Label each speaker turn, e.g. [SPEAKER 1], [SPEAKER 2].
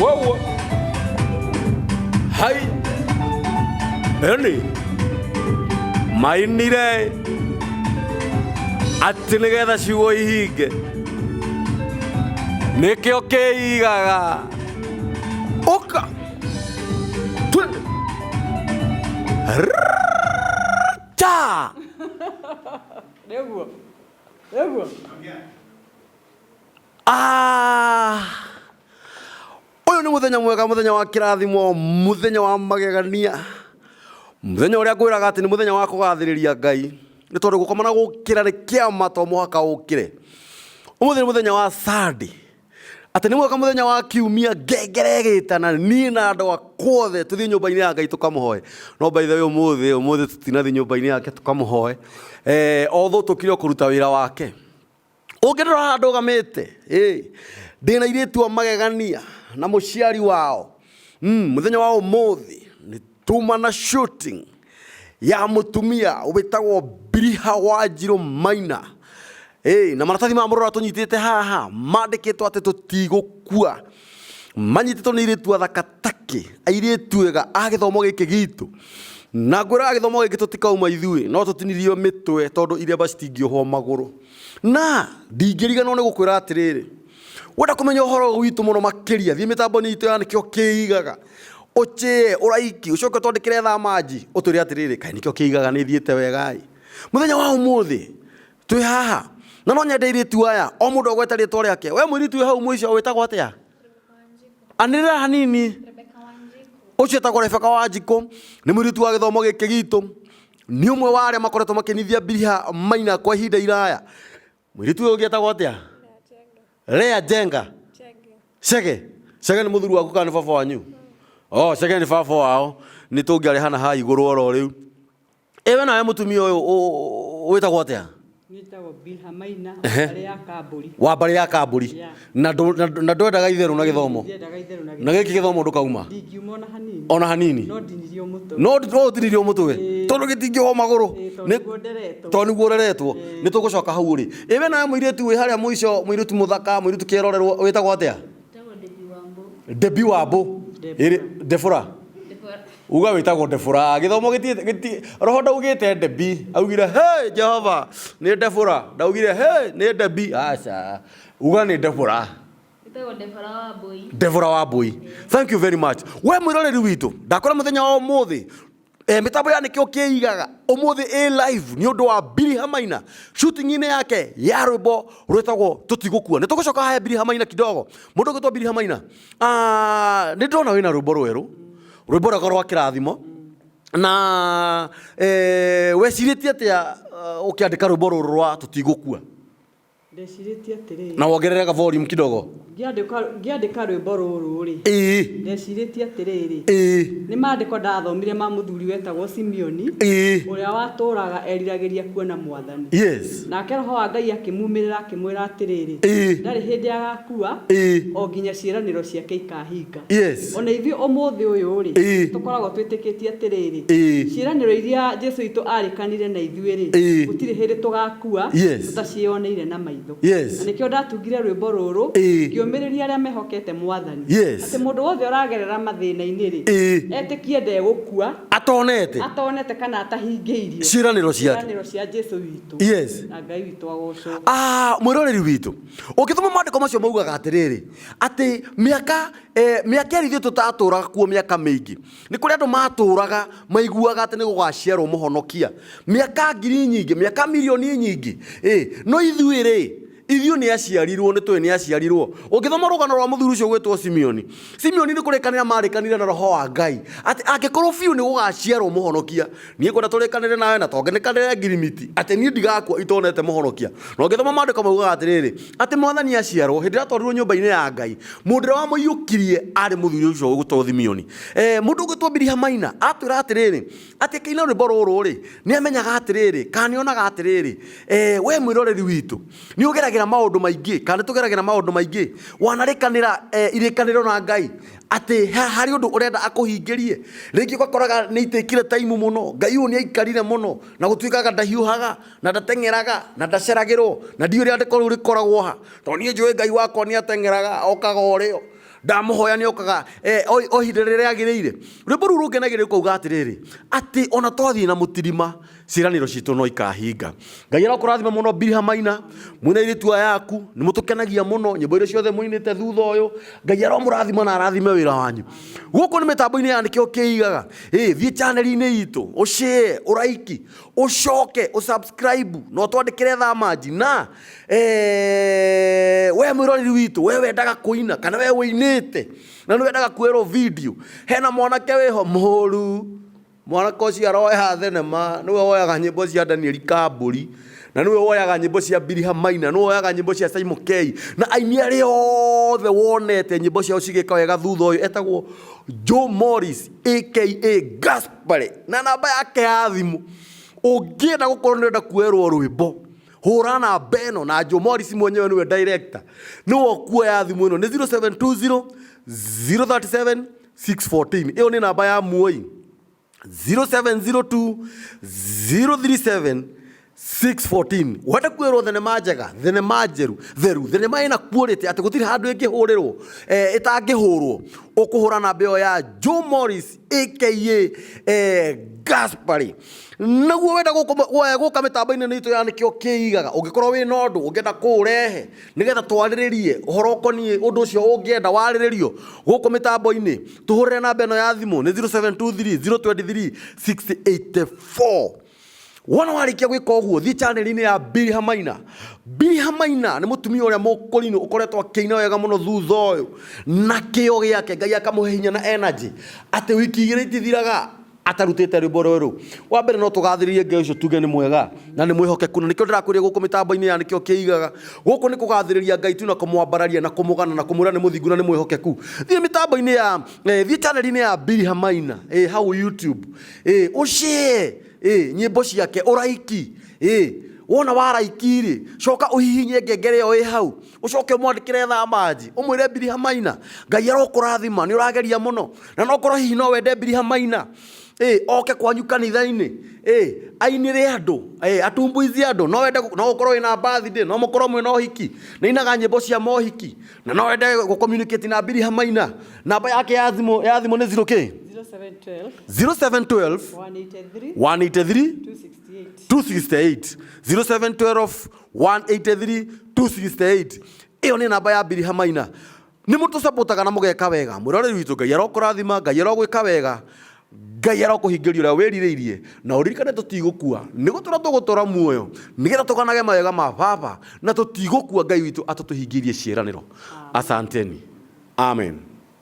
[SPEAKER 1] Wewe hai eni mainire atĩ nĩgetha ciugo ihinge nĩkĩo kĩigaga ũka twende ta
[SPEAKER 2] Nĩguo. Nĩguo.
[SPEAKER 1] Ah! Ũyũ nĩ mũthenya mwega, mũthenya wa kĩrathimo, mũthenya wa magegania, mũthenya ũrĩa ngwĩraga atĩ nĩ mũthenya wa kũgathĩrĩria Ngai, nĩ tondũ gũkoma na gũkĩra nĩ kĩama to mũhaka ũkĩre. Ũmũthĩ nĩ mũthenya wa Sunday, atĩ nĩ mwega mũthenya wa kiumia ngengere ĩgĩtana niĩ na andũ akwa othe tũthiĩ nyũmba-inĩ ya Ngai tũkamũhoe. No by the way ũmũthĩ, ũmũthĩ tũtinathiĩ nyũmba-inĩ yake tũkamũhoe, eh, although tũkire o kũruta wĩra wake. Ũngĩndora haha ndũgamĩte ĩ ndĩna airĩtu a magegania na mũciari wao mũthenya wa ũmũthĩ nĩ tuma na shooting ya mũtumia wĩtagwo Biriha Wanjirũ Maina ĩ na maratathi ma mũrora tũnyitĩte haha mandĩkĩtwo atĩ tũtigũkua manyitĩtwo nĩ airĩtu athaka takĩ airĩtu ega a gĩthomo gĩkĩ gitũ na ngwĩraga gĩthomo gĩkĩ tũtikauma ithuĩ no tũtinirio mĩtwe tondũ iremba citingĩohwo magũrũ na ndingĩriganwo nĩ gũkwĩra atĩrĩrĩ wenda kũmenya ũhoro witũ mũno makĩria thiĩ mĩtambo-inĩ itũ ya nĩkĩo kĩigaga ũchĩe ũraiki ũcoke ũtwandĩkĩre thamanji ũtwĩre atĩrĩrĩ kaĩ nĩkĩo kĩigaga nĩ thiĩte wega ĩ mũthenya wa ũmũthĩ twĩ haha na no nyende airĩtu aya o mũndũ agwete rĩtwa rĩake we mũirĩtu wĩ hau mũico wĩtagwo atĩa anĩrĩra hanini ũcio etagwo Rebecca Wanjikũ nĩ mũirĩtu wa gĩthomo gĩkĩ gitũ nĩ ũmwe wa arĩa makoretwo makĩnithia Biriha Maina kwa ihinda iraya mũirĩtu ũyũ ũngĩ etagwo atĩa Lea Njenga Chege Chege nĩ mũthuri waku kana nĩ baba wanyu oh Chege nĩ baba wao nĩ tũngĩarĩhana haha igũrũ oro rĩu Ĩwe nawe mũtumia ũyũ wĩtagwo atĩa?
[SPEAKER 2] Nĩtagwo Bilha Maina, wa mbarĩ ya Kambũri.
[SPEAKER 1] Wa mbarĩ ya Kambũri.
[SPEAKER 2] Yeah.
[SPEAKER 1] Na ndũ- na ndũ- na ndwendaga itherũ na gĩthomo.
[SPEAKER 2] Ndiendaga itherũ na
[SPEAKER 1] Na gĩkĩ gĩthomo ndũkauma.
[SPEAKER 2] Ndingiuma ona hanini.
[SPEAKER 1] Ona hanini.
[SPEAKER 2] No ndinirio mũtwe.
[SPEAKER 1] No no ũtinirio mũtwe.
[SPEAKER 2] Ĩĩ.
[SPEAKER 1] Tondũ gĩtingĩohwo magũrũ.
[SPEAKER 2] Ĩĩ, tondũ
[SPEAKER 1] Nĩ-
[SPEAKER 2] nĩguo nderetwo.
[SPEAKER 1] Tondũ nĩguo ũreretwo. Nĩ tũgũcoka hau ũrĩ. Ĩwe nawe mũirĩtu wĩ harĩa mũico, mũirĩtu mũthaka, mũirĩtu kĩrorerwo, wĩtagwo atĩa?
[SPEAKER 3] Njĩtagwo Debbie Wambũ.
[SPEAKER 1] Debbie Wambũ.
[SPEAKER 2] Deborah.
[SPEAKER 1] Ĩrĩ- Deborah.
[SPEAKER 3] Deborah.
[SPEAKER 1] Uga wĩtagwo Debora. Gĩthomo gĩti gĩti roho ndaugĩte Debi. Augire hey Jehova nĩ Debora. Ndaugire hey nĩ Debi. Aca. Uga nĩ Debora.
[SPEAKER 3] Njĩtagwo Deborah Wambũi.
[SPEAKER 1] Debora Wambũi. Thank you very much. We mwĩroreri witũ, ndakora mũthenya wa ũmũthĩ Eh, mĩtambo ya nĩkĩo kĩigaga ũmũthĩ ĩ live nĩ ũndũ wa Biriha Maina shooting-inĩ yake ya rwĩmbo rwĩtagwo tũtigũkua. Nĩ tũgũcoka haya Biriha Maina kidogo. Mũndũ ũgwĩtwo Biriha Maina, ah, nĩ ndĩrona wĩna rwĩmbo rwerũ rwĩmbo rwega rwa kĩrathimo na eh, wecirĩtie atĩa eh, ũkĩandĩka rwĩmbo rũrũ rwa tũtigũkua
[SPEAKER 2] Ndecirĩtie atĩrĩrĩ.
[SPEAKER 1] Na wongerere ga volume kidogo.
[SPEAKER 2] Ngĩandĩka ngĩandĩka rwĩmbo rũrũ rĩ.
[SPEAKER 1] Ĩĩ.
[SPEAKER 2] Ndecirĩtie atĩrĩrĩ.
[SPEAKER 1] Ĩĩ.
[SPEAKER 2] Nĩ maandĩko ndathomire ma mũthuri wetagwo Simeoni.
[SPEAKER 1] Ĩĩ.
[SPEAKER 2] Ũrĩa watũũraga eriragĩria kuona Mwathani.
[SPEAKER 1] Yes.
[SPEAKER 2] Nake Roho wa Ngai akĩmumĩrĩra akĩmwĩra atĩrĩrĩ.
[SPEAKER 1] Ĩĩ.
[SPEAKER 2] Ndarĩ hĩndĩ agakua.
[SPEAKER 1] Ĩĩ.
[SPEAKER 2] O nginya ciĩranĩro ciake ikahinga.
[SPEAKER 1] Yes.
[SPEAKER 2] O na ithuĩ ũmũthĩ ũyũ-rĩ,
[SPEAKER 1] Ĩĩ.
[SPEAKER 2] tũkoragwo twĩtĩkĩtie atĩrĩrĩ,
[SPEAKER 1] Ĩĩ.
[SPEAKER 2] ciĩranĩro iria Jesu witũ aarĩkanire na ithuĩ-rĩ,
[SPEAKER 1] Ĩĩ.
[SPEAKER 2] gũtirĩ hĩndĩ tũgakua
[SPEAKER 1] Yes.
[SPEAKER 2] tũtaciĩoneire na maitho.
[SPEAKER 1] Yes.
[SPEAKER 2] Na nĩkĩo ndatungire rwĩmbo rũrũ,
[SPEAKER 1] Ĩĩ.
[SPEAKER 2] ngĩũmĩrĩria arĩa mehokete Mwathani,
[SPEAKER 1] Yes.
[SPEAKER 2] atĩ mũndũ wothe ũragerera mathĩna-inĩ-rĩ,
[SPEAKER 1] Ĩĩ.
[SPEAKER 2] etĩkie ndegũkua
[SPEAKER 1] Atonete.
[SPEAKER 2] atonete kana atahingĩirio
[SPEAKER 1] Ciĩranĩro ciake.
[SPEAKER 2] ciĩranĩro cia Jesu witũ.
[SPEAKER 1] Yes.
[SPEAKER 2] Na Ngai witũ agocwo.
[SPEAKER 1] Ah, mwĩroreri witũ ũngĩthoma maandĩko macio maugaga atĩrĩrĩ atĩ mĩaka eh, mĩaka ĩrĩa ithuĩ tũtatũraga kuo mĩaka mĩingĩ nĩ kũrĩ andũ matũraga maiguaga atĩ nĩ gũgaciarwo mũhonokia mĩaka ngiri nyingĩ mĩaka mirioni nyingĩ eh, no ithuĩ rĩ ithuĩ nĩ aciarirwo nĩ tũĩ nĩ aciarirwo ũngĩthoma rũgano rwa mũthuri ũcio gwĩtwo simeoni simeoni nĩ kũrĩkanĩra marĩkanire na roho wa ngai atĩ angĩkorwo biũ nĩ gũgaciarwo mũhonokia niĩ ngwenda tũrĩkanĩre nawe na tongenĩkanĩre ngirimiti atĩ niĩ ndigakua itonete mũhonokia na ũngĩthoma maandĩko maugaga atĩrĩrĩ atĩ mwathani aciarwo hĩndĩ ĩrĩa atwarirwo nyũmba-inĩ ya ngai mũndũ ũrĩa wamũiyũkirie arĩ mũthuri ũcio ũgwĩtwo Simeoni eh, mũndũ ũgwĩtwo Biriha Maina atwĩra atĩrĩrĩ atĩ akĩina rwĩmbo rũrũ rĩ nĩ amenyaga atĩrĩrĩ kana nĩ onaga atĩrĩrĩ eh, we mwĩroreri witũ nĩ ũgeragĩra maũndũ maingĩ kana nĩ tũgeragĩra maũndũ maingĩ wanarĩkanĩra eh, irĩkanĩro na ngai atĩ harĩ ũndũ ũrenda akũhingĩrie rĩngĩ ũgakoraga nĩ itĩkire taimu mũno ngai ũyũ nĩ aikarire mũno na gũtuĩkaga ndahiũhaga na ndateng'eraga na ndaceragĩrwo na ndiũĩ rĩandĩko rĩu rĩkoragwo ha tondũ niĩ njũĩ ngai wakwa nĩ ateng'eraga okaga ũrĩo Ndamũhoya nĩ okaga eh, o o ihinda rĩrĩa rĩagĩrĩire. Rwĩmbo rũu rũngenagĩrĩria rũkauga atĩrĩrĩ, atĩ ona twathiĩ na mũtirima, ciĩranĩro citũ no ikahinga. Ngai arokũrathima mũno Bilha Maina, mwĩna airĩtu aya aku, nĩ mũtũkenagia mũno, nyĩmbo iria ciothe mũinĩte thutha ũyũ, Ngai aromũrathima na arathime wĩra wanyu. Gũkũ nĩ mĩtambo-inĩ ya nĩkĩo kĩigaga. Ĩ, thiĩ channel-inĩ itũ, ũshare, ũraiki, ũcoke, ũsubscribe, na ũtwandĩkĩre thamanji na eh, we mwĩroreri witũ, we wendaga kũina kana we ũinĩte na nĩ wendaga kuoerwo video, hena mwanake wĩho mũru mwanake ũcio aroya thenema nĩwe woyaga nyĩmbo cia Daniel Kambũri na nĩwe woyaga nyĩmbo cia Bilha Maina nĩwe woyaga nyĩmbo cia Simon K na aini arĩa othe wonete nyĩmbo ciao cigĩka wega thutha ũyũ etagwo Joe Morris aka Gaspare na namba yake ya thimũ ũngĩenda gũkorwo nĩ ũrenda kuoerwo rwĩmbo hũra namba ĩno na Joe Morris mwenyewe nĩwe director nĩwe ũkuoya thimũ ĩno nĩ 0720 037 614 ĩyo nĩ namba ya muoi 0702 037 614 wenda kuerwo thenema njega thenema njeru theru thenema ĩna quality atĩ gũtirĩ handũ ĩngĩhũrĩrwo eh, ĩtangĩhũrwo ũkũhũra namba ĩyo ya Joe Morris aka eh, Gaspari naguo wenda gũka mĩtambo-inĩ nĩ itũ ya nĩkĩo kĩigaga ũngĩkorwo wĩna ũndũ ũngĩenda kũũrehe nĩgetha twarĩrĩrie ũhoro ũkoniĩ ũndũ ũcio ũngĩenda warĩrĩrio gũkũ mĩtambo-inĩ tũhũrĩre namba ĩno ya thimũ nĩ 0723 023 684 wona warĩkia gwĩka ũguo thiĩ channel-inĩ ya Bilha Maina. Bilha Maina nĩ mũtumia ũrĩa mũkũrinũ ũkoretwo akĩina wega mũno thutha ũyũ na kĩo gĩake Ngai akamũhe hinya na energy atĩ wiki igĩrĩ itithiraga atarutĩte rwĩmbo rwerũ. Wa mbere no tũgathĩrĩrie Ngai ũcio tuge nĩ mwega na nĩ mwĩhokeku na nĩkĩo ndĩrakwĩrire gũkũ mĩtambo-inĩ ya nĩkĩo kĩigaga. Gũkũ nĩ kũgathĩrĩria Ngai tu na kũmwambararia na kũmũgana na kũmwĩra nĩ mũthingu na nĩ mwĩhokeku. Thiĩ mĩtambo-inĩ ya thiĩ channel-inĩ ya Bilha Maina hau YouTube ũshare nyĩmbo ciake ũraiki wona waraiki rĩ coka ũhihinye ngengere ĩyo ĩ hau ũcoke ũmwandĩkĩre thamanji ũmwĩre Bilha Maina Ngai arokũrathima nĩ ũrageria mũno na no korwo hihi no wende Bilha Maina oke kwanyu kanitha-inĩ ainĩre andũ atumbuizie andũ no wende no ũkorwo wĩna birthday no mũkorwo mwĩna ũhiki nĩ ainaga nyĩmbo cia mohiki na no wende gũ communicate na Bilha Maina namba yake ya thimũ nĩ 0 kĩ
[SPEAKER 2] 0712
[SPEAKER 1] 0712
[SPEAKER 2] 183
[SPEAKER 1] 183
[SPEAKER 2] 268.
[SPEAKER 1] 268 0712 183 268 ĩyo nĩ namba ya Bilha Maina nĩ mũtũcapotaga na mũgeka wega mwĩroreri witũ Ngai arokũrathima Ngai arogwĩka wega Ngai arokũhingĩria ũrĩa wĩrirĩirie na ũririkane tũtigũkua nĩ gũtũra tũgũtũra muoyo nĩgetha tũganage mawega ma baba na tũtigũkua Ngai witũ atatũhingĩirie ciĩranĩro asanteni amen.